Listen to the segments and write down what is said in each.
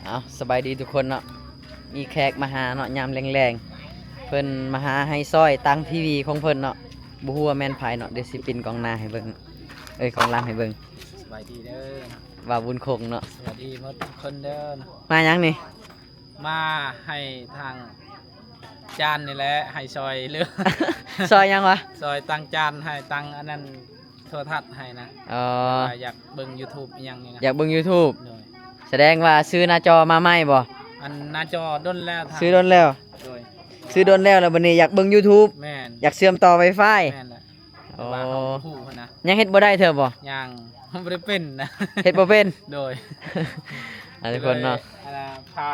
ເອົາ ສະບາຍດີທຸກຄົນເນາະ ມີແຂກມາຫາເນາະ ຍາມແລງໆ ເພິ່ນມາຫາໃຫ້ຊ່ອຍຕັ້ງທີວີຂອງເພິ່ນເນາະ ບໍ່ຮູ້ວ່າແມ່ນໃຜເນາະ ດຽວຊິປິ່ນກ້ອງໜ້າໃຫ້ເບິ່ງ ເອີຍ ກ້ອງຫຼັງໃຫ້ເບິ່ງ. ສະບາຍດີເດີ ບ່າວບຸນຄົງເນາະ ສະບາຍດີໝົດທຸກຄົນເດີ. ມາຫຍັງນີ້? ມາໃຫ້ທາງຈານນີ້ແຫຼະ ໃຫ້ຊ່ອຍເຫຼືອ ຊ່ອຍຫຍັງວະ? ຊ່ອຍຕັ້ງຈານໃຫ້ ຕັ້ງອັນນັ້ນ ໂທລະທັດໃຫ້ນະ. ອໍ ວ່າຢາກເບິ່ງຢູທູບອີ່ຫຍັງນີ້ນະ ຢາກເບິ່ງຢູທູບ. ໂດຍ ສະແດງວ່າຊື້ໜ້າຈໍມາໃໝ່ບໍ່? ອັນໜ້າຈໍດົນແລ້ວ ຊື້ດົນແລ້ວ. ໂດຍ ຊື້ດົນແລ້ວ ແລ້ວບັດນີ້ຢາກເບິ່ງຢູທູບ. ແມ່ນ ຢາກເຊື່ອມຕໍ່ໄວຟາຍ. ແມ່ນແຫຼະ ອໍ ແຕ່ວ່າເຮົາບໍ່ຮູ້ຫັ້ນນະ ຍັງເຮັດບໍ່ໄດ້ເທື່ອບໍ່? ຍັງ ບໍ່ໄດ້ເປັນນະ ເຮັດບໍ່ເປັນ. ໂດຍ ອັນນີ້ເພິ່ນເນາະ ອັນນ່າ ພາ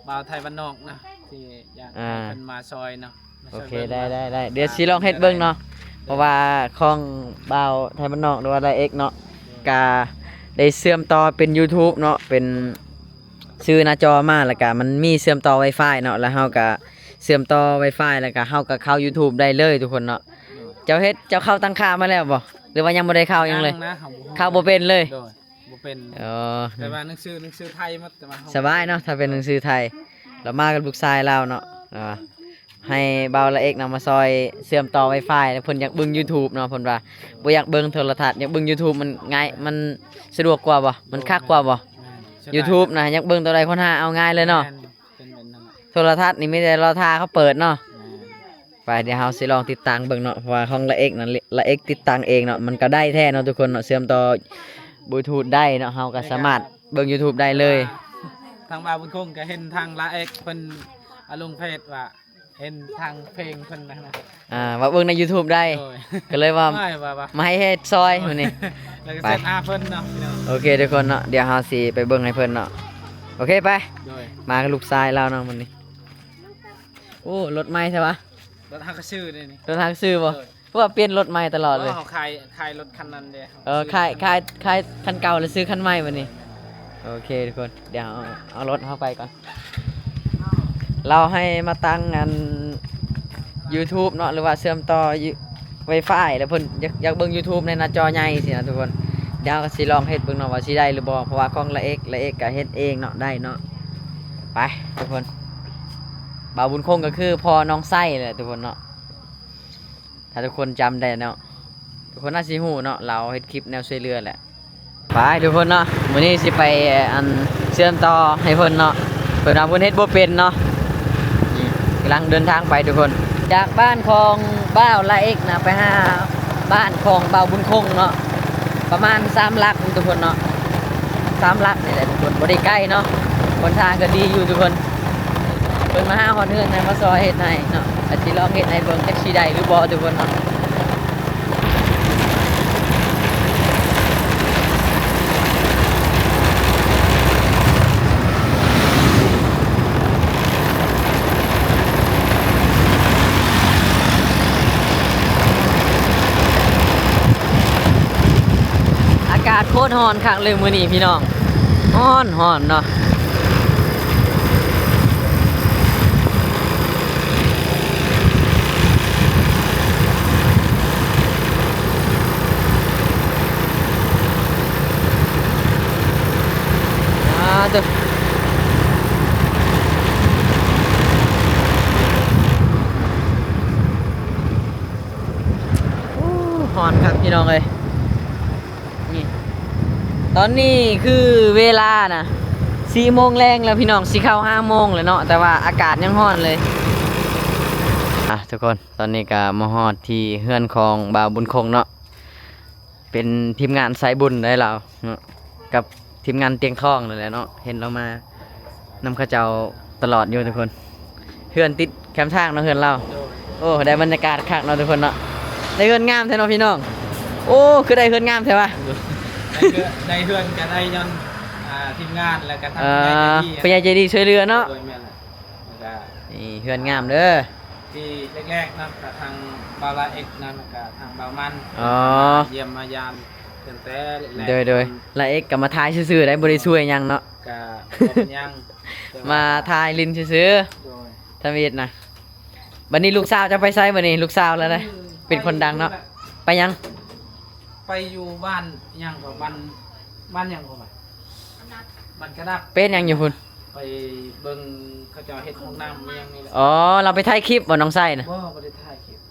ບ່າວໄທບ້ານນອກນະ ທີ່ຢາກໃຫ້ ອ່າ ເພິ່ນມາຊ່ອຍເນາະ ມາຊ່ອຍ ໂອເຄ ເບິ່ງ ໄດ້ ນະ ໄດ້ ໄດ້ ດຽວຊິລອງເຮັດເບິ່ງເນາະ ອ່າ ເພາະວ່າຂອງບ່າວໄທບ້ານນອກ ຫຼືວ່າລາເອັກເນາະ ໂດຍ ກະໄດ້ເຊື່ອມຕໍ່ເປັນຢູທູບເນາະ ເປັນ ຊື້ໜ້າຈໍມາ ແລ້ວກະມັນມີເຊື່ອມຕໍ່ໄວຟາຍເນາະ ແລ້ວເຮົາກະເຊື່ອມຕໍ່ໄວຟາຍ ແລ້ວກະເຮົາກະເຂົ້າຢູທູບໄດ້ເລີຍທຸກຄົນເນາະ. ໂດຍ ເຈົ້າເຮັດ ເຈົ້າເຂົ້າຕັ້ງຄ່າມາແລ້ວບໍ່ ຫຼືວ່າຍັງບໍ່ໄດ້ເຂົ້າຫຍັງເລີຍ? ຍັງນະ ເຮົາບໍ່ຮູ້ ເຂົ້າບໍ່ເປັນເລີຍ. ໂດຍ ບໍ່ເປັນ. ອໍ ແຕ່ວ່າໜັງສື ໜັງສືໄທໝົດ ແຕ່ວ່າເຮົາ ສະບາຍເນາະ ຖ້າເປັນໜັງສືໄທ. ລາວມາກັບລູກຊາຍລາວເນາະ ລາວວ່າໃຫ້ບ່າວລາເອັກນຳມາຊ່ອຍເຊື່ອມຕໍ່ໄວຟາຍ ແລ້ວເພິ່ນຢາກເບິ່ງຢູທູບເນາະ ເພິ່ນວ່າບໍ່ຢາກເບິ່ງໂທລະທັດ ຢາກເບິ່ງຢູທູບ ມັນງ່າຍ ມັນສະດວກກວ່າບໍ່? ມັນຄັກກວ່າບໍ່? ແມ່ນ ຢູທູບນະ ຢາກເບິ່ງໂຕໃດຄົ້ນຫາເອົາ ງ່າຍເລີຍເນາະ. ແມ່ນ ເປັນແບບນັ້ນແຫຼະ ໂທລະທັດນີ້ມີແຕ່ລໍຖ້າເຂົາເປີດເນາະ. ແມ່ນ ໄປ ດຽວເຮົາຊິລອງຕິດຕັ້ງເບິ່ງເນາະ ເພາະວ່າຂອງລາເອັກນັ້ນ ລາເອັກຕິດຕັ້ງເອງເນາະ ມັນກະໄດ້ແທ້ເນາະທຸກຄົນເນາະ ເຊື່ອມຕໍ່ບລູທູດໄດ້ເນາະ ເຮົາກະສາມາດເບິ່ງຢູທູບໄດ້ເລີຍ. ທາງບ່າວບຸນຄົງກະເຫັນທາງລາເອັກເພິ່ນເອົາລົງເຟສວ່າເຫັນທາງເພງເພິ່ນນະ ອ່າ ວ່າເບິ່ງໃນຢູທູບໄດ້ ໂດຍ ກະເລີຍວ່າ ວ່າ ວ່າ ວ່າ ມາໃຫ້ເຮັດຊ່ອຍມື້ນີ້ ແລ້ວກະ ໄປ ເສິດຫາເພິ່ນເນາະ ໂອເຄທຸກຄົນເນາະ ດຽວເຮົາຊິໄປເບິ່ງໃຫ້ເພິ່ນເນາະ ໂອເຄ ໄປ ໂດຍ ມາກັບລູກຊາຍລາວເນາະມື້ນີ້. ໂອ້ ລົດໃໝ່ແທ້ວະ ລົດຮັກຊື່ເດ້ນີ້ ລົດຮັກຊື່ບໍ່? ໂດຍ ເພາະວ່າປ່ຽນລົດໃໝ່ຕະຫຼອດເລີຍ ເຮົາຂາຍ ຂາຍລົດຄັນນັ້ນເດ້. ເອີ ຂາຍ ຂາຍ ຂາຍຄັນເກົ່າແລ້ວຊື້ຄັນໃໝ່ບັດນີ້. ໂອເຄທຸກຄົນ ດຽວເອົາ ເອົາລົດເຮົາໄປກ່ອນ ລາວໃຫ້ມາຕັ້ງອັນຢູທູບເນາະ ຫຼືວ່າເຊື່ອມຕໍ່ໄວຟາຍ ແລ້ວເພິ່ນຢາກ ຢາກເບິ່ງຢູທູບໃນໜ້າຈໍໃຫຍ່ຊີ້ນະທຸກຄົນ ດຽວເຮົາກະຊິລອງເຮັດເບິ່ງເນາະວ່າຊິໄດ້ຫຼືບໍ່ ເພາະວ່າຂອງລາເອັກ ລາເອັກກະເຮັດເອງເນາະ ໄດ້ເນາະ. ໄປທຸກຄົນ ບ່າວບຸນຄົງກະຄືພໍ່ນ້ອງໄຊແຫຼະທຸກຄົນເນາະ ຖ້າທຸກຄົນຈຳໄດ້ເນາະ ທຸກຄົນໜ້າຊິຮູ້ເນາະ ລາວເຮັດຄລິບແນວຊ່ວຍເຫຼືອແຫຼະ. ໄປທຸກຄົນເນາະ ມື້ນີ້ຊິໄປ ອັນ ເຊື່ອມຕໍ່ໃຫ້ເພິ່ນເນາະ ເພິ່ນວ່າເພິ່ນເຮັດບໍ່ເປັນເນາະ ນີ້ກຳລັງເດີນທາງໄປທຸກຄົນ ຈາກບ້ານຂອງບ່າວລາເອັກນະ ໄປຫາບ້ານຂອງບ່າວບຸນຄົງເນາະ ປະມານສາມຫຼັກທຸກຄົນເນາະ ສາມຫຼັກນີ້ແຫຼະທຸກຄົນ ບໍ່ໄດ້ໄກເນາະ ຫົນທາງກະດີຢູ່ທຸກຄົນ. ເພິ່ນມາຫາຮອດເຮືອນໃຫ້ມາຊ່ອຍເຮັດໃຫ້ເນາະ ກະຊິລອງເຮັດໃຫ້ເບິ່ງ ຈັກຊິໄດ້ຫຼືບໍ່ທຸກຄົນເນາະ. ອາກາດໂຄດຮ້ອນຄັກເລີຍມື້ນີ້ພີ່ນ້ອງ ຮ້ອນ ຮ້ອນເນາະ. ອ່າ ເດີ ໂອ້ ຮ້ອນຄັກພີ່ນ້ອງເອີຍ. ນີ້ ຕອນນີ້ຄືເວລານະສີ່ໂມງແລງແລ້ວພີ່ນ້ອງ ຊິເຂົ້າຫ້າໂມງແລ້ວເນາະ ແຕ່ວ່າອາກາດຍັງຮ້ອນເລີຍ. ອ່ະ ທຸກຄົນ ຕອນນີ້ກະມາຮອດທີ່ເຮືອນຂອງບ່າວບຸນຄົງເນາະ ເປັນທີມງານສາຍບຸນໄດ໋ລາວເນາະ ກັບທີມງານຕຽງທອງນັ້ນແຫຼະເນາະ ເຫັນລາວມາ ນຳເຂົາເຈົ້າຕະຫຼອດຢູ່ທຸກຄົນ ເຮືອນຕິດແຄມທາງເນາະ ເຮືອນລາວ. ໂດຍ ໂອ້ ໄດ້ບັນຍາກາດຄັກເນາະທຸກຄົນເນາະ ໄດ້ເຮືອນງາມແທ້ເນາະພີ່ນ້ອງ. ໂອ້ ຄືໄດ້ເຮືອນງາມແທ້ວະ. ໄດ້ເຮືອນ ໄດ້ເຮືອນກະໄດ້ຍ້ອນ ອ່າ ທີມງານ ແລ້ວກະທາງ ເອີ ຜູ້ໃຫຍ່ໃຈດີ ຜູ້ໃຫຍ່ໃຈດີຊ່ວຍເຫຼືອເນາະ. ໂດຍ ແມ່ນແຫຼະ ແລ້ວກະ ນີ້ເຮືອນງາມເດີ ທີ່ແລກໆເນາະ ກະທາງບ່າວລາເອັກນະ ແລ້ວກະທາງບ່າວມັນ ອໍ ມາຢ້ຽມມາຢາມເພິ່ນແຕ່ແລກໆ. ໂດຍ ໂດຍ ລາເອັກກະມາຖ່າຍຊື່ໆໄດ໋ ບໍ່ໄດ້ຊ່ວຍຫຍັງເນາະ. ກະບໍ່ເປັນຫຍັງ ແຕ່ວ່າມາຖ່າຍຫຼິ້ນຊື່ໆ. ໂດຍ ທຳອິດນະ ບັດນີ້ລູກສາວຈະໄປໃສບັດນີ້? ລູກສາວລະໄດ໋ ເປັນຄົນດັງເນາະ. ໄປຫຍັງ? ໄປຢູ່ບ້ານຫຍັງກໍ ບ້ານ ບ້ານຫຍັງກໍ ບ້ານ ມັນກະດັບ ເປັນຫຍັງຢູ່ພຸ້ນ? ໄປເບິ່ງເຂົາເຈົ້າເຮັດຫ້ອງນ້ຳອີ່ຫຍັງນີ້ແຫຼະ. ອໍ ລາວໄປຖ່າຍຄລິບບໍ່ ນ້ອງໄຊນະ? ບໍ່ ບໍ່ໄດ້ຖ່າຍຄລິບ. ເ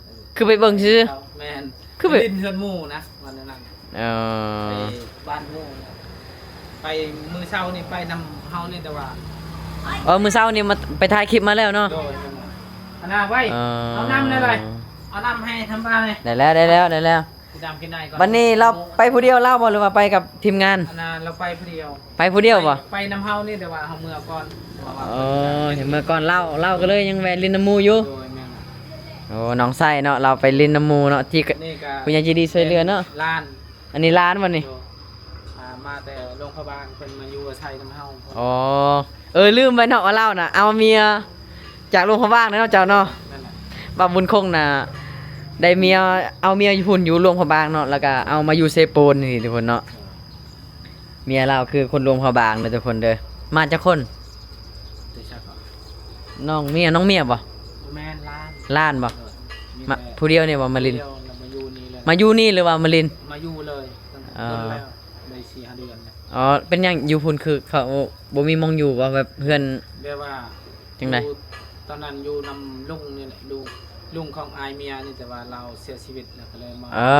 ອີ ຄືໄປເບິ່ງຊື່ໆ? ແມ່ນ ຄືໄປຫຼິ້ນເຮືອນໝູ່ນະ ວ່າແນວນັ້ນ. ເອີ ໄປບ້ານໝູ່ນະ ໄປມື້ເຊົ້ານີ້ໄປນຳເຮົານີ້ ແຕ່ວ່າ ເອີ ມື້ເຊົ້ານີ້ມາ ໄປຖ່າຍຄລິບມາແລ້ວເນາະ. ໂດຍ ອັນນ່າໄວ້ ເອີ ເອົານ້ຳແດ່ເລີຍ ເອົານ້ຳໃຫ້ທຳປາແດ່. ໄດ້ແລ້ວ ໄດ້ແລ້ວ ໄດ້ແລ້ວ. ກິນນ້ຳກິນໃນກ່ອນ. ບັດນີ້ລາວໄປຜູ້ດຽວລາວບໍ່ ຫຼືວ່າໄປກັບທີມງານ? ອັນນ່າ ລາວໄປຜູ້ດຽວ. ໄປຜູ້ດຽວບໍ່? ໄປນຳເຮົານີ້ ແຕ່ວ່າເຮົາເມືອກ່ອນ ເພາະວ່າ ເອີ ເມືອກ່ອນ. ລາວ ລາວກໍເລີຍຍັງແວະຫຼິ້ນນຳໝູ່ຢູ່. ໂດຍ ແມ່ນ. ໂອ້ ນ້ອງໄຊເນາະ ລາວໄປຫຼິ້ນນຳໝູ່ເນາະ ທີ່ ນີ້ກະ ຜູ້ໃຫຍ່ໃຈດີຊ່ວຍເຫຼືອເນາະ. ຫຼານ ອັນນີ້ຫຼານບໍ່ນີ້? ໂດຍ ອ່າ ມາແຕ່ຫຼວງພະບາງ ເພິ່ນມາຢູ່ອາໄສນຳເຮົາ. ອໍ ເອີ ລືມໄປເນາະວ່າລາວນະ ເອົາເມຍຈາກຫຼວງພະບາງເນາະເຈົ້າເນາະ. ແມ່ນແຫຼະ. ບ່າວບຸນຄົງນະ ໄດ້ເມຍ ເອົາເມຍຢູ່ພຸ້ນ ຢູ່ຫຼວງພະບາງເນາະ ແລ້ວກະເອົາມາຢູ່ເຊໂປນນີ້ທຸກຄົນເນາະ. ເມຍລາວຄືຄົນຫຼວງພະບາງເດີທຸກຄົນເດີ. ມາຈັກຄົນ? ແຕ່ຈັກ ນ້ອງເມຍ ນ້ອງເມຍບໍ່? ບໍ່ແມ່ນ ຫຼານ ຫຼານບໍ່? ເອີ ມາຜູ້ດຽວນີ້ບໍ່ມາຫຼິ້ນ? ຜູ້ດຽວ ມາຢູ່ນີ້ເລີຍ. ມາຢູ່ນີ້ ຫຼືວ່າມາຫຼິ້ນ? ມາຢູ່ເລີຍ ຕັ້ງແຕ່ ອໍ ດົນແລ້ວ ໄດ້ສີ່ຫ້າເດືອນແລ້ວ. ອໍ ເປັນຫຍັງຢູ່ພຸ້ນຄືເຂົາບໍ່ມີໝ່ອງຢູ່ບໍ່? ແບບເຮືອນ ແບບວ່າ ຈັ່ງໃດ? ຢູ່ ຕອນນັ້ນຢູ່ນຳລຸງນີ້ແຫຼະ ລຸງ ລຸງຂອງອ້າຍເມຍນີ້ ແຕ່ວ່າລາວເສຍຊີວິດແລ້ວ ກໍເລີຍມາ ເອີ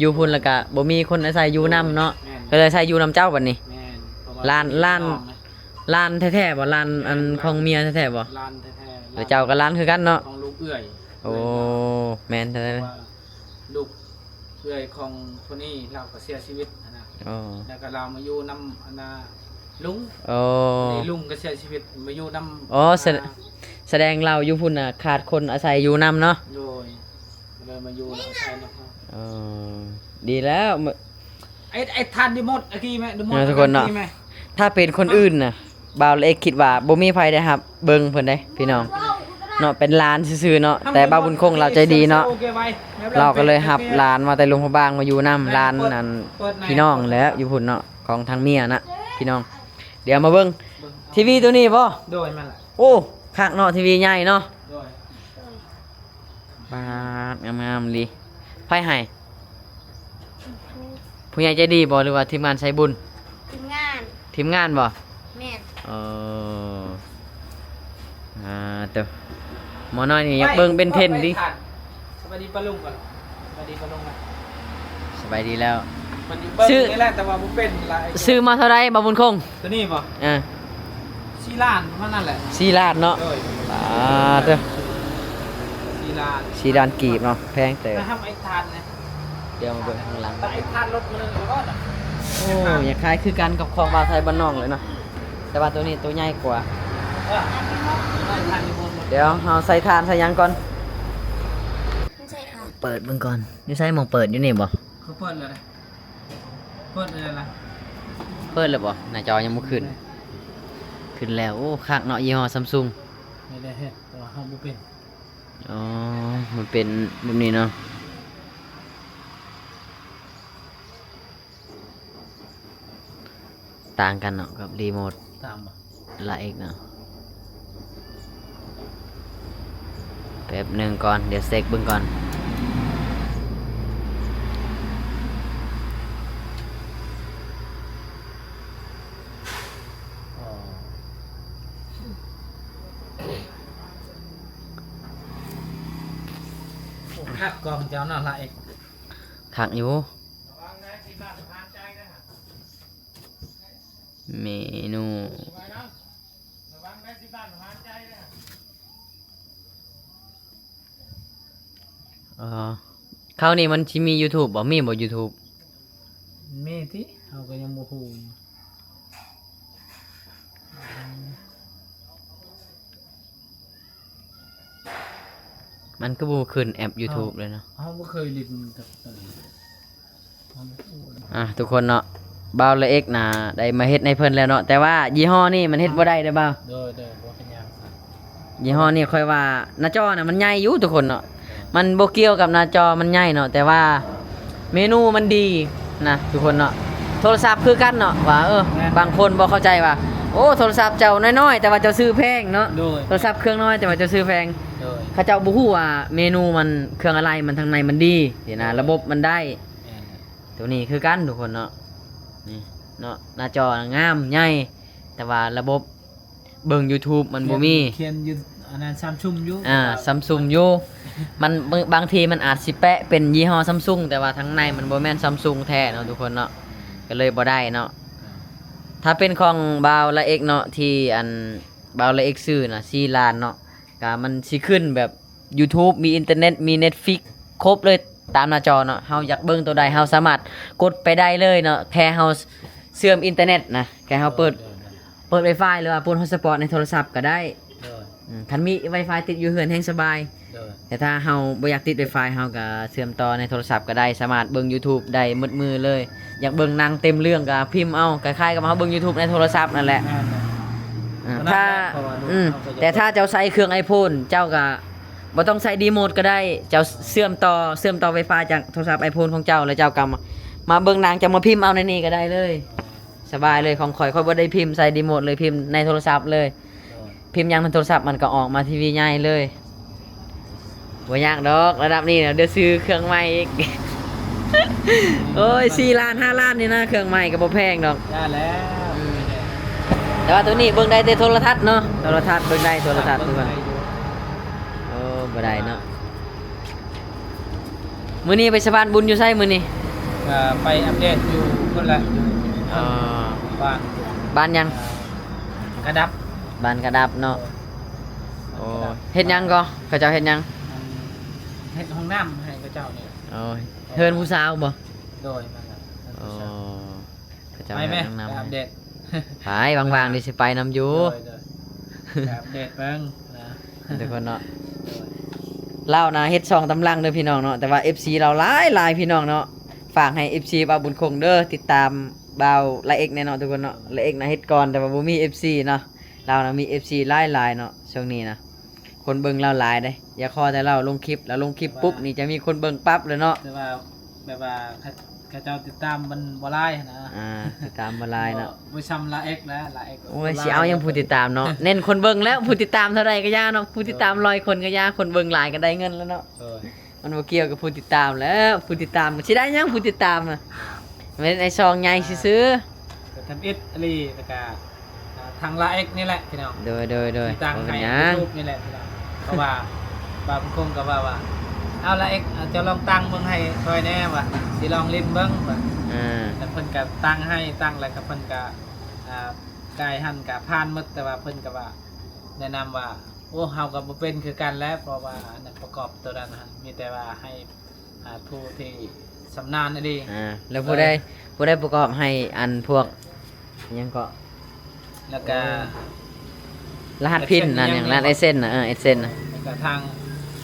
ຢູ່ພຸ້ນແລ້ວກະບໍ່ມີຄົນອາໄສຢູ່ນຳເນາະ. ແມ່ນ. ກໍເລີຍອາໄສຢູ່ນຳເຈົ້າບັດນີ້. ແມ່ນ. ເພາະວ່າຫຼານ ຫຼານ ຫຼານແທ້ໆບໍ່? ຫຼານອັນຂອງເມຍແທ້ໆບໍ່? ຫຼານແທ້ໆ. ແລ້ວເຈົ້າກໍຫຼານຄືກັນເນາະ? ຂອງລູກເອື້ອຍ. ໂອ້ ເອື້ອຍ. ແມ່ນແທ້. ເພາະວ່າລູກ ເອື້ອຍຂອງຜູ້ນີ້ລາວກໍເສຍຊີວິດຫັ້ນນະ. ອໍ ແລ້ວກໍລາວມາຢູ່ນຳອັນນ່າລຸງ. ອໍ ນີ້ລຸງກໍເສຍຊີວິດ ມາຢູ່ນຳ. ອໍ ສະ ອ່າ ສະແດງລາວຢູ່ພຸ້ນນະ ຂາດຄົນອາໄສຢູ່ນຳເນາະ. ໂດຍ ກໍເລີຍມາຢູ່ອາໄສນຳເຮົາ. ອໍ ດີແລ້ວ. ໄອ້ ໄອ້ທ່ານ ໄດ້ໝົດ ອາກີແມ່ ໄດ້ໝົດ ເນາະ ທຸກຄົນເນາະ. ອາກີແມ່ ຖ້າເປັນຄົນອື່ນນະ ບ່າວເລັກຄິດວ່າບໍ່ມີໃຜໄດ້ຮັບເບິ່ງເພິ່ນເດ້ພີ່ນ້ອງເນາະ ເປັນຫຼານຊື່ໆເນາະ. ແຕ່ບ່າວບຸນຄົງລາວໃຈດີເນາະ ລາວກໍເລີຍຮັບຫຼານມາແຕ່ຫຼວງພະບາງມາຢູ່ນຳ. ຫຼານອັນພີ່ນ້ອງແຫຼະ ຢູ່ພຸ້ນເນາະ ຂອງທາງເມຍນະພີ່ນ້ອງ. ດຽວມາເບິ່ງທີວີໂຕນີ້ບໍ່? ໂດຍ ແມ່ນແຫຼະ. ໂອ້ ຄັກເນາະ ທີວີໃຫຍ່ເນາະ. ໂດຍ. ປາດ ງາມໆ ອີ່ຫຼີ. ໃຜໃຫ້? ຜູ້ໃຫຍ່ໃຈດີບໍ່ ຫຼືວ່າທີມງານໃສ່ບຸນ? ທີມງານ. ທີມງານບໍ່? ແມ່ນ. ເອີ ອ່າ ໂຕ ໝໍນ້ອຍນີ້ຢາກເບິ່ງເບນເທັນຕິ. ສະບາຍດີປ້າລຸງກ່ອນ. ສະບາຍດີປ້າລຸງກ່ອນ. ສະບາຍດີແລ້ວ. ມັນຢູ່ເບິ່ງນີ້ແຫຼະ ແຕ່ວ່າບໍ່ເປັນລະ. ຊື້ມາເທົ່າໃດ ບ່າວບຸນຄົງ? ໂຕນີ້ບໍ່? ເອີ ສີ່ລ້ານປະມານນັ້ນແຫຼະ. ສີ່ລ້ານເນາະ. ໂດຍ. ອ່າ ເດີ ສີ່ລ້ານ ສີ່ລ້ານກີບເນາະ ແພງເຕີບ. ໄປທຳໄອ້ທານນະ. ດຽວມາເບິ່ງທາງຫຼັງ. ໄອ້ທານລົດມື້ໜຶ່ງແລ້ວບໍ່ນະ? ໂອ້ ຢາກຂາຍຄືກັນກັບຂອງບ່າວໄທບ້ານນອກເລີຍເນາະ ແຕ່ວ່າໂຕນີ້ໂຕໃຫຍ່ກວ່າ. ເອີ ໄອ້ທານຢູ່ບົນລົດ. ດຽວເຮົາໃສ່ຖ່ານໃສ່ຫຍັງກ່ອນ. ເປີດເບິ່ງກ່ອນ. ຢູ່ໃສໝ່ອງເປີດ? ຢູ່ນີ້ບໍ່? ເຂົາເປີດແລ້ວເດ້. ເປີດແລ້ວລະ. ເປີດແລ້ວບໍ່? ໜ້າຈໍຍັງບໍ່ຂຶ້ນ. ຂຶ້ນແລ້ວ. ໂອ້ ຄັກເນາະ ຍີ່ຫໍ້ຊຳຊຸງ. ນີ້ແຫຼະ ແຕ່ວ່າເຮົາບໍ່ເປັນ. ອໍ ມັນເປັນແບບນີ້ເນາະ. ຕ່າງກັນເນາະກັບຣີໂມດ. ຕ່າງບໍ່? ລາເອັກເນາະ. ແປັບໜຶ່ງກ່ອນ ດຽວເຊັກເບິ່ງກ່ອນ. ອໍ ໂອ້ ຄັກກ່ອນເຈົ້າເນາະ ລາເອັກ. ຄັກຢູ່. ເມນູ ເອີ ຄາວນີ້ມັນຊິມີຢູທູບບໍ່? ມີບໍ່ຢູທູບ? ມີຕິ ເຮົາກໍຍັງບໍ່ຮູ້ຢູ່. ມັນຄືບໍ່ຂຶ້ນແອັບຢູທູບເລີຍເນາະ? ເຮົາບໍ່ເຄີຍຫຼິ້ນກັບໂຕນີ້. ອ່າ ທຸກຄົນເນາະ ບ່າວລາເອັກນະ ໄດ້ມາເຮັດໃຫ້ເພິ່ນແລ້ວເນາະ ແຕ່ວ່າຍີ່ຫໍ້ນີ້ມັນເຮັດບໍ່ໄດ້ເດີບ່າວ. ໂດຍ ໂດຍ ບໍ່ເປັນຫຍັງ. ຍີ່ຫໍ້ນີ້ຂ້ອຍວ່າໜ້າຈໍນະມັນໃຫຍ່ຢູ່ທຸກຄົນເນາະ. ມັນບໍ່ກ່ຽວກັບໜ້າຈໍມັນໃຫຍ່ເນາະ ແຕ່ວ່າເມນູມັນດີນະທຸກຄົນເນາະ. ໂທລະສັບຄືກັນເນາະ ວ່າ ເອີ ແມ່ນ ບາງຄົນບໍ່ເຂົ້າໃຈວ່າ ໂອ້ ໂທລະສັບເຈົ້ານ້ອຍໆ ແຕ່ວ່າເຈົ້າຊື້ແພງເນາະ. ໂດຍ. ໂທລະສັບເຄື່ອງນ້ອຍ ແຕ່ວ່າເຈົ້າຊື້ແພງ. ໂດຍ. ເຂົາເຈົ້າບໍ່ຮູ້ວ່າເມນູມັນ ເຄື່ອງອະໄລມັນທາງໃນມັນດີຊີ້ນະ. ໂດຍ. ລະບົບມັນໄດ້. ແມ່ນ. ໂຕນີ້ຄືກັນທຸກຄົນເນາະ ນີ້ ເນາະ ໜ້າຈໍງາມໃຫຍ່ ແຕ່ວ່າລະບົບເບິ່ງ YouTube ມັນບໍ່ມີ ຂຽນຢູ່ອັນນັ້ນ Samsung ຢູ່ ອ່າ Samsung ຢູ່ ມັນ ບາງ ບາງທີມັນອາດຊິແປະເປັນຍີ່ຫໍ້ Samsung ແຕ່ວ່າທາງໃນມັນບໍ່ແມ່ນ Samsung ແທ້ເນາະທຸກຄົນເນາະ ກໍເລີຍບໍ່ໄດ້ເນາະ. ຖ້າເປັນຂອງບ່າວລາເອັກເນາະ ທີ່ອັນບ່າວລາເອັກຊື້ນະ ສີ່ລ້ານເນາະ ກະມັນຊິຂຶ້ນແບບ YouTube ມີອິນເຕີເນັດ ມີ Netflix ຄົບເລີຍຕາມໜ້າຈໍເນາະ. ເຮົາຢາກເບິ່ງໂຕໃດ ເຮົາສາມາດກົດໄປໄດ້ເລີຍເນາະ ແຄ່ເຮົາເຊື່ອມອິນເຕີເນັດນະ ແຄ່ເຮົາເປີດ ໂດຍ ໂດຍ ໂດຍ ເປີດ Wi-Fi ຫຼືວ່າປົດ Hotspot ໃນໂທລະສັບກໍໄດ້. ໂດຍ ອືມ ຄັນມີ Wi-Fi ຕິດຢູ່ເຮືອນແຮງສະບາຍ. ໂດຍ ແຕ່ຖ້າເຮົາບໍ່ຢາກຕິດ Wi-Fi ເຮົາກໍເຊື່ອມຕໍ່ໃນໂທລະສັບກໍໄດ້ ສາມາດເບິ່ງ YouTube ໄດ້ໝົດມື້ເລີຍ. ຢາກເບິ່ງໜັງເຕັມເລື່ອງກໍພິມເອົາ ຄ້າຍໆກັບເຮົາເບິ່ງ YouTube ໃນໂທລະສັບນັ້ນແຫຼະ. ແມ່ນ ອ່າ ເພາະວ່າ ອືມ ແຕ່ຖ້າເຈົ້າໃຊ້ເຄື່ອງ iPhone ເຈົ້າກໍບໍ່ຕ້ອງໃຊ້ remote ກໍໄດ້ ເຈົ້າເຊື່ອມຕໍ່ ເຊື່ອມຕໍ່ Wi-Fi ຈາກໂທລະສັບ iPhone ຂອງເຈົ້າ ແລ້ວເຈົ້າກໍມາ ມາເບິ່ງໜັງ ເຈົ້າມາພິມເອົາໃນນີ້ກໍໄດ້ເລີຍ ສະບາຍເລີຍ. ຂອງຂ້ອຍ ຂ້ອຍບໍ່ໄດ້ພິມໃສ່ remote ເລີຍ ພິມໃນໂທລະສັບເລີຍ. ໂດຍ ພິມຫຍັງໃນໂທລະສັບມັນກໍອອກມາ ທີວີໃຫຍ່ເລີຍ. ບໍ່ຍາກດອກ ລະດັບນີ້ນະ ດຽວຊື້ເຄື່ອງໃໝ່ອີກ. ໂອ້ຍ ສີ່ລ້ານ ຫ້າລ້ານນີ້ນະ ເຄື່ອງໃໝ່ກໍບໍ່ແພງດອກ. ຢ່າແລ້ວ ອືມ ແຕ່ວ່າໂຕນີ້ເບິ່ງໄດ້ແຕ່ໂທລະທັດເນາະ ໂທລະທັດເບິ່ງໄດ້ ໂທລະທັດທຸກຄົນ. ໂອ້ ບໍ່ໄດ້ເນາະ. ມື້ນີ້ໄປສະພານບຸນຢູ່ໃສມື້ນີ້? ເອີ ໄປອັບເດດຢູ່ພຸ້ນແຫຼະ ຢູ່ ອໍ ບ້ານ ບ້ານຫຍັງ? ເອີ ກະດັບ ບ້ານກະດັບເນາະ. ໂອ້ ເຮັດຫຍັງກໍ ເຂົາເຈົ້າເຮັດຫຍັງ? ອັນ ເຮັດຫ້ອງນ້ຳໃຫ້ເຂົາເຈົ້ານີ້. ອໍ ເຮືອນຜູ້ສາວບໍ່? ໂດຍ ແມ່ນແລ້ວ ເຮືອນຜູ້ສາວ. ອໍ ເຂົາເຈົ້າ ໄປແມ ເຮັດຫ້ອງນ້ຳ ໄປອັບເດດ ໃຫ້ ໄປ ວ່າງໆ ເດີຊິໄປນຳຢູ່. ໂດຍ ໂດຍ ໄປອັບເດດເບິ່ງນະ ທຸກຄົນເນາະ. ໂດຍ ລາວນະເຮັດສອງຕຳລັງເດີພີ່ນ້ອງເນາະ ແຕ່ວ່າເອັຟຊີລາວຫຼາຍໆ ພີ່ນ້ອງເນາະ. ຝາກໃຫ້ເອັຟຊີບ່າວບຸນຄົງເດີ ຕິດຕາມບ່າວລາເອັກແດ່ເນາະທຸກຄົນເນາະ. ລາເອັກນະເຮັດກ່ອນ ແຕ່ວ່າບໍ່ມີເອັຟຊີເນາະ ລາວນະມີເອັຟຊີຫຼາຍໆ ເນາະ ຊ່ວງນີ້ນະ. ຄົນເບິ່ງລາວຫຼາຍເດ້ ຢ່າຂໍແຕ່ລາວລົງຄລິບ ລາວລົງຄລິບປຸບນີ້ຈະມີຄົນເບິ່ງປັບເລີຍເນາະ. ແຕ່ວ່າແບບວ່າ ເຂົາ ເຂົາເຈົ້າຕິດຕາມມັນບໍ່ຫຼາຍຫັ້ນນະ. ອ່າ ຕິດຕາມບໍ່ຫຼາຍເນາະ ບໍ່ ບໍ່ຊ່ຳລາເອັກແລ້ວ ລາເອັກ ໂອ້ຍ ຊິເອົາຫຍັງຜູ້ຕິດຕາມເນາະ ເນັ້ນຄົນເບິ່ງແລ້ວ ຜູ້ຕິດຕາມເທົ່າໃດກໍຢ່າເນາະ ຜູ້ຕິດຕາມ ໂດຍ ຮ້ອຍຄົນກໍຢ່າ ຄົນເບິ່ງຫຼາຍກໍໄດ້ເງິນແລ້ວເນາະ. ໂດຍ ມັນບໍ່ກ່ຽວກັບຜູ້ຕິດຕາມແລ້ວ ຜູ້ຕິດຕາມຊິໄດ້ຫຍັງ ຜູ້ຕິດຕາມນະ ແມ່ນໄອ້ຊ່ອງໃຫຍ່ຊື່ໆ ກໍທຳອິດອີ່ຫຼີ ແລ້ວກໍ ອ່າ ທາງລາເອັກນີ້ແຫຼະພີ່ນ້ອງ. ໂດຍ ໂດຍ ໂດຍ ທີ່ຕັ້ງໃຫ້ ບໍ່ເປັນຫຍັງ YouTube ນີ້ແຫຼະພີ່ນ້ອງ ເພາະວ່າບາງຄົນກໍວ່າວ່າ ເອົາລາເອັກ ເຈົ້າລອງຕັ້ງເບິ່ງໃຫ້ຂ້ອຍແດ່ວ່າ ຊິລອງຫຼິ້ນເບິ່ງວ່າ. ອ່າ ແລ້ວເພິ່ນກໍຕັ້ງໃຫ້ ຕັ້ງແລ້ວກໍເພິ່ນກໍ ອ່າ ກາຍຫັ້ນກໍຜ່ານໝົດ ແຕ່ວ່າເພິ່ນກໍວ່າ ແນະນຳວ່າ ໂອ້ ເຮົາກໍບໍ່ເປັນຄືກັນແຫຼະ ເພາະວ່າອັນນັ້ນປະກອບໂຕນັ້ນຫັ້ນ ມີແຕ່ວ່າໃຫ້ ອ່າ ຜູ້ທີ່ຊຳນານອີ່ຫຼີ. ອ່າ ແລ້ວຜູ້ໃດ ເອີ ຜູ້ໃດປະກອບໃຫ້ອັນພວກ ຫຍັງເກາະ ແລ້ວກະ ໂອ້ ລະຫັດພິນ AdSense ຫັ້ນຫຍັງ ແມ່ນບໍ່ ລະຫັດ AdSence ນະ ເອີ AdSence ນະ ແລ້ວກະທາງ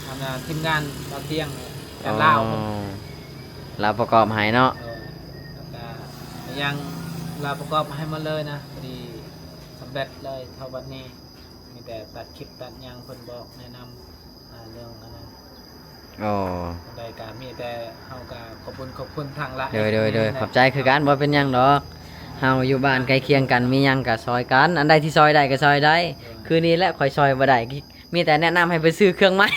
ອັນນ່າ ທີມງານບ່າວຕຽງ ຈາກລາວ ອໍ ລາວປະກອບໃຫ້ເນາະ. ໂດຍ ແລ້ວກະຫຍັງລາວປະກອບໃຫ້ໝົດເລີຍນະ ພໍດີສຳເລັດເລີຍເທົ່າບັດນີ້. ມີແຕ່ຕັດຄລິບຕັດຫຍັງ ເພິ່ນບອກແນະນຳ ອ່າ ເລື່ອງອັນນັ້ນ. ອໍ ຈັ່ງໃດກໍມີແຕ່ເຮົາກໍຂອບຄຸນ ຂອບຄຸນທາງລາເອັກ. ໂດຍ ໂດຍ ໂດຍ ແມ່ນແຫຼະ ຂອບໃຈຄືກັນ ບໍ່ເປັນຫຍັງດອກ. ເຮົາຢູ່ບ້ານໃກ້ຄຽງກັນ ມີຫຍັງກໍຊ່ອຍກັນ ອັນໃດທີ່ຊ່ອຍໄດ້ກໍຊ່ອຍໄດ້. ໂດຍ ຄືນີ້ແຫຼະ ຂ້ອຍຊ່ອຍບໍ່ໄດ້ ມີແຕ່ແນະນຳໃຫ້ໄປຊື້ເຄື່ອງໃໝ່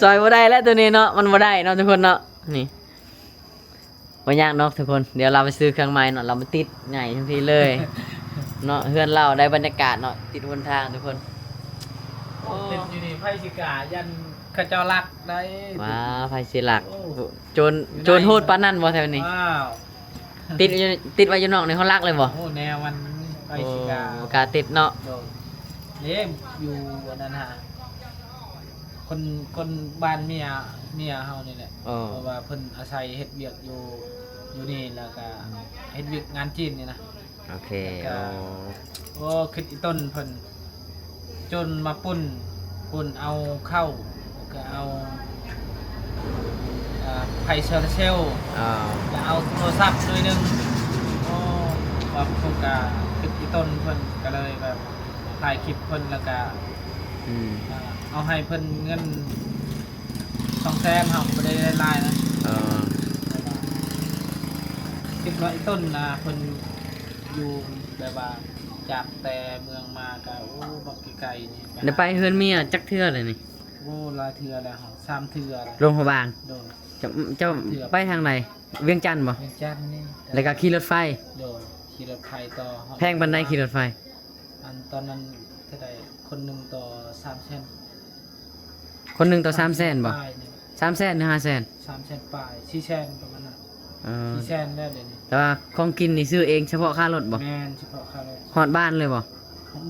ຊ່ອຍບໍ່ໄດ້ແລ້ວໂຕນີ້ເນາະ ມັນບໍ່ໄດ້ເນາະທຸກຄົນເນາະ ນີ້. ບໍ່ຍາກດອກທຸກຄົນ ດຽວລາວໄປຊື້ເຄື່ອງໃໝ່ເນາະ ລາວມາຕິດໃຫຍ່ທັງທີເລີຍເນາະ. ເຮືອນລາວໄດ້ບັນຍາກາດເນາະ ຕິດຫົນທາງທຸກຄົນ. ໂອ້ ຕິດຢູ່ນີ້ ໃຜຊິກ້າ ຢ້ານເຂົາເຈົ້າລັກໄດ໋. ວ້າ ໃຜຊິລັກ ໂອ້ ໂຈນ ຢູ່ໃນ ໂຈນໂຫດປານນັ້ນບໍ່ແຖວນີ້? ວ້າວ ຕິດຢູ່ ຕິດໄວ້ຢູ່ນອກນີ້ ເຂົາລັກເລີຍບໍ່? ໂອ້ ແນວມັນ ໃຜຊິກ້າ ໂອ້ ບໍ່ກ້າຕິດເນາະ. ໂດຍ ເດ້ ຢູ່ອັນນັ້ນຫາ ຄົນ ຄົນບ້ານເມຍ ເມຍເຮົານີ້ແຫຼະ. ເອີ ເພາະວ່າເພິ່ນອາໄສເຮັດວຽກຢູ່ ຢູ່ນີ້ ແລ້ວກະເຮັດວຽກງານຈີນນີ້ນະ. ໂອເຄ ແລ້ວກະ ໂອ້ ໂອ້ ຄິດອີ່ຕົນເພິ່ນ ຈົນມາປຸ້ນ ປຸ້ນເອົາເຂົ້າ ແລ້ວກະເອົາ ເອີ ໄຟໂຊລາເຊວ ເອີ ແລ້ວເອົາໂທລະສັບໜ່ວຍໜຶ່ງ. ໂອ້ ວ່າເພິ່ນກະຄິດອີ່ຕົນເພິ່ນ ກະເລີຍແບບຖ່າຍຄລິບເພິ່ນ ແລ້ວກະ ອືມ ເອົາໃຫ້ເພິ່ນເງິນສອງແສນ ເຮົາບໍ່ໄດ້ຫຼາຍນະ. ເອີ ຄິດວ່າອີ່ຕົນນະ ເພິ່ນຢູ່ແບບວ່າຈາກແຕ່ເມືອງມາກະ ໂອ້ ບັກໄກໆນີ້. ໄດ້ໄປເຮືອນເມຍຈັກເທື່ອແລ້ວນີ້? ໂອ້ ຫຼາຍເທື່ອແລ້ວ ສາມເທື່ອແລ້ວ. ຫຼວງພະບາງ? ໂດຍ. ເຈົ້າ ເຈົ້າໄປທາງໃດ? ວຽງຈັນບໍ່? ວຽງຈັນນີ້ ແລ້ວກໍຂີ່ລົດໄຟ. ໂດຍ ຂີ່ລົດໄຟຕໍ່ຮອດ ແພງປານໃດຂີ່ລົດໄຟ? ອັນຕອນນັ້ນເທົ່າໃດ ຄົນໜຶ່ງຕໍ່ສາມແສນ. ຄົນໜຶ່ງຕໍ່ສາມແສນບໍ່? ປາຍນີ້ ສາມແສນ ຫຼື ຫ້າແສນ? ສາມແສນປາຍ ສີ່ແສນປະມານນັ້ນ. ເອີ ສີ່ແສນແລ້ວດຽວນີ້. ແຕ່ວ່າຂອງກິນນີ້ຊື້ເອງສະເພາະຄ່າລົດບໍ່? ແມ່ນ ສະເພາະຄ່າລົດ. ຮອດບ້ານເລີຍບໍ່?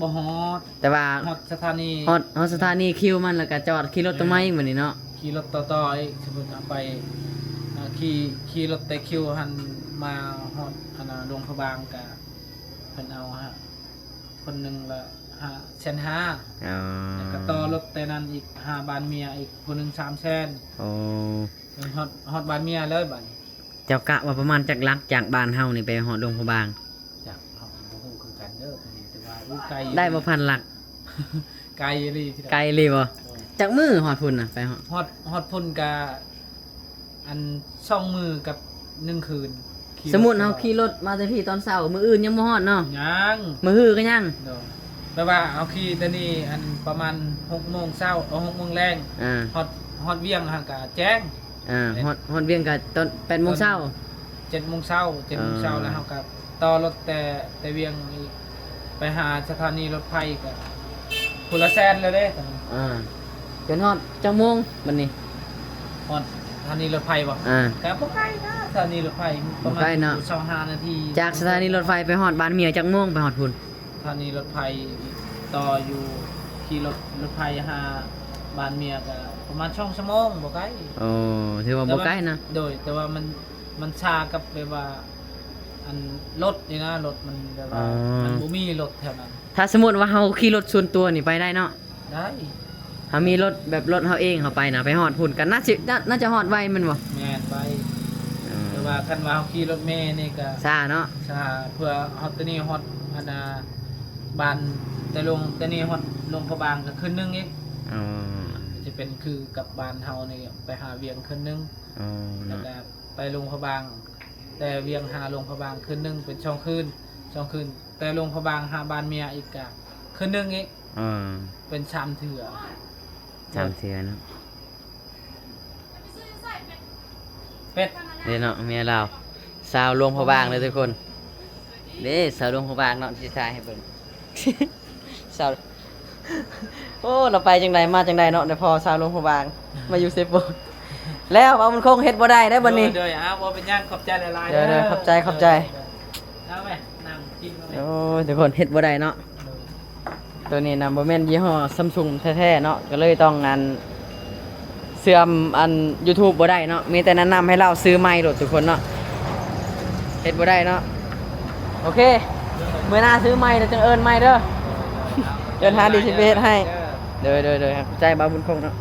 ບໍ່ຮອດ ແຕ່ວ່າຮອດສະຖານີ ຮອດ ຮອດສະຖານີຄິວມັນ ແລ້ວກໍຈອດຂີ່ລົດຕໍ່ມາອີກບັດນີ້ເນາະ. ແມ່ນ ຂີ່ລົດຕໍ່ໆອີກ ສົມມຸດເຮົາໄປ ອ່າ ຂີ່ ຂີ່ລົດແຕ່ຄິວຫັ້ນມາຮອດອັນນ່າ ຫຼວງພະບາງ ກະເພິ່ນເອົາ ຄົນໜຶ່ງລະຫ້າແສນຫ້າ. ອໍ ແລ້ວກໍຕໍ່ລົດແຕ່ນັ້ນອີກຫາບ້ານເມຍອີກຜູ້ໜຶ່ງສາມແສນ. ໂອ້ ຮອດ ຮອດບ້ານເມຍເລີຍບັດນີ້. ເຈົ້າກະວ່າປະມານຈັກຫຼັກ ຈາກບ້ານເຮົານີ້ໄປຮອດຫຼວງພະບາງ? ຈັກ ເຮົາກໍບໍ່ຮູ້ຄືກັນເດີ ແຕ່ວ່າ ໂອ້ ໄກ ໄດ້ບໍ່ພັນຫຼັກ? ໄກອີ່ຫຼີ ໄກອີ່ຫຼີບໍ່? ໂດຍ ຈັກມື້ຮອດພຸ້ນນະ? ໄປຮອດ ຮອດ ຮອດພຸ້ນກະ ອັນ ສອງມື້ກັບໜຶ່ງຄືນ. ສົມມຸດເຮົາຂີ່ລົດມາແຕ່ພີ້ຕອນເຊົ້າ ມື້ອື່ນຍັງບໍ່ຮອດເນາະ? ຍັງ ມື້ຮືກໍຍັງ. ໂດຍ ແປວ່າເຮົາຂີ່ແຕ່ນີ້ ອັນ ປະມານຫົກໂມງເຊົ້າ ເອີ ຫົກໂມງແລງ ອ່າ ຮອດ ຮອດວຽງຫັ້ນກະແຈ້ງ. ອ່າ ຮອດ ຮອດວຽງກໍຕອນແປດໂມງເຊົ້າ ເຈັດໂມງເຊົ້າ ເຈັດໂມງເຊົ້າ. ເອີ ແລ້ວເຮົາກໍຕໍ່ລົດແຕ່ ແຕ່ວຽງນີ້ໄປຫາສະຖານີລົດໄຟກໍຜູ້ລະແສນແລ້ວເດ້. ອ່າ ຈົນຮອດຈັກໂມງບັດນີ້? ຮອດສະຖານີລົດໄຟບໍ່? ອ່າ ກໍບໍ່ໄກນະ ສະຖານີລົດໄຟປະມານ ບໍ່ໄກເນາະ ຊາວຫ້ານາທີ. ຈາກສະຖານີລົດໄຟໄປຮອດບ້ານເມຍຈັກໂມງ ໄປຮອດພຸ້ນ? ສະຖານີລົດໄຟຕໍ່ຢູ່ ຂີ່ລົດ ລົດໄຟຫາບ້ານເມຍກໍປະມານສອງຊົ່ວໂມງ ບໍ່ໄກ. ໂອ້ ຖືວ່າບໍ່ໄກນະ. ໂດຍ ແຕ່ວ່າມັນ ມັນຊ້າກັບແບບວ່າ ອັນ ລົດນີ້ນະ ລົດມັນແບບວ່າ ອໍ ມັນບໍ່ມີລົດແຖວນັ້ນ. ຖ້າສົມມຸດວ່າເຮົາຂີ່ລົດສ່ວນຕົວນີ້ໄປໄດ້ເນາະ? ໄດ້ ເຮົາມີລົດແບບລົດເຮົາເອງ ເຮົາໄປນະ ໄປຮອດພຸ້ນກໍໜ້າຊິ ໜ້າ ໜ້າຈະຮອດໄວແມ່ນບໍ່? ແມ່ນ ໄວ. ເອີ ແຕ່ວ່າຄັນວ່າເຮົາຂີ່ລົດເມນີ້ກໍຊ້າເນາະ ຊ້າ. ເພື່ອຮອດແຕ່ນີ້ຮອດອັນນ່າ ບ້ານ ແຕ່ລົງ ແຕ່ນີ້ຮອດຫຼວງພະບາງກໍຄືນໜຶ່ງອີກ. ອໍ ຈະເປັນຄືກັບບ້ານເຮົານີ້ ໄປຫາວຽງຄືນໜຶ່ງ. ອໍ ແລ້ວກໍໄປຫຼວງພະບາງ ແຕ່ວຽງຫາຫຼວງພະບາງຄືນໜຶ່ງ ເປັນສອງຄືນ ສອງຄືນ. ແຕ່ຫຼວງພະບາງຫາບ້ານເມຍອີກກະຄືນໜຶ່ງອີກ. ເອີ ເປັນສາມເທື່ອ ສາມເທື່ອເນາະ. ເປັດ ເດ້ເນາະ ເມຍລາວ ສາວຫຼວງພະບາງເດີທຸກຄົນ. ເດ້ ສາວຫຼວງພະບາງເນາະ ຊິຖ່າຍໃຫ້ເບິ່ງ. ສາວ ໂອ້ ລາວໄປຈັ່ງໃດມາຈັ່ງໃດເນາະ ໄດ້ພໍ້ສາວຫຼວງພະບາງ ມາຢູ່ເຊໂປ. ແລ້ວ ບ່າວບຸນຄົງ ເຮັດບໍ່ໄດ້ໄດ໋ບັດນີ້. ໂດຍ ໂດຍ ອ້າວ ບໍ່ເປັນຫຍັງ ຂອບໃຈຫຼາຍໆ ເດີ ເດີ ເດີ ຂອບໃຈ ຂອບໃຈ. ເອີ ເດີ ເດີ ເອົາໄວ້ ນັ່ງກິນເອົາໄວ້. ໂອ້ຍ ທຸກຄົນ ເຮັດບໍ່ໄດ້ເນາະ. ໂດຍ ໂຕນີ້ນະ ບໍ່ແມ່ນຍີ່ຫໍ້ຊຳຊຸງແທ້ໆເນາະ ກໍເລີຍຕ້ອງ ອັນ ເຊື່ອມ ອັນ ຢູທູບບໍ່ໄດ້ເນາະ. ມີແຕ່ແນະນຳໃຫ້ລາວຊື້ໃໝ່ໂລດທຸກຄົນເນາະ ເຮັດບໍ່ໄດ້ເນາະ. ໂອເຄ ມື້ໜ້າຊື້ໃໝ່ແລ້ວຈັ່ງເອີ້ນໃໝ່ເດີ ເອີ້ນຫາດີຊິໄປເຮັດໃຫ້. ໂດຍ ໂດຍ ໂດຍ ຂອບໃຈບ່າວບຸນຄົງເນາະ.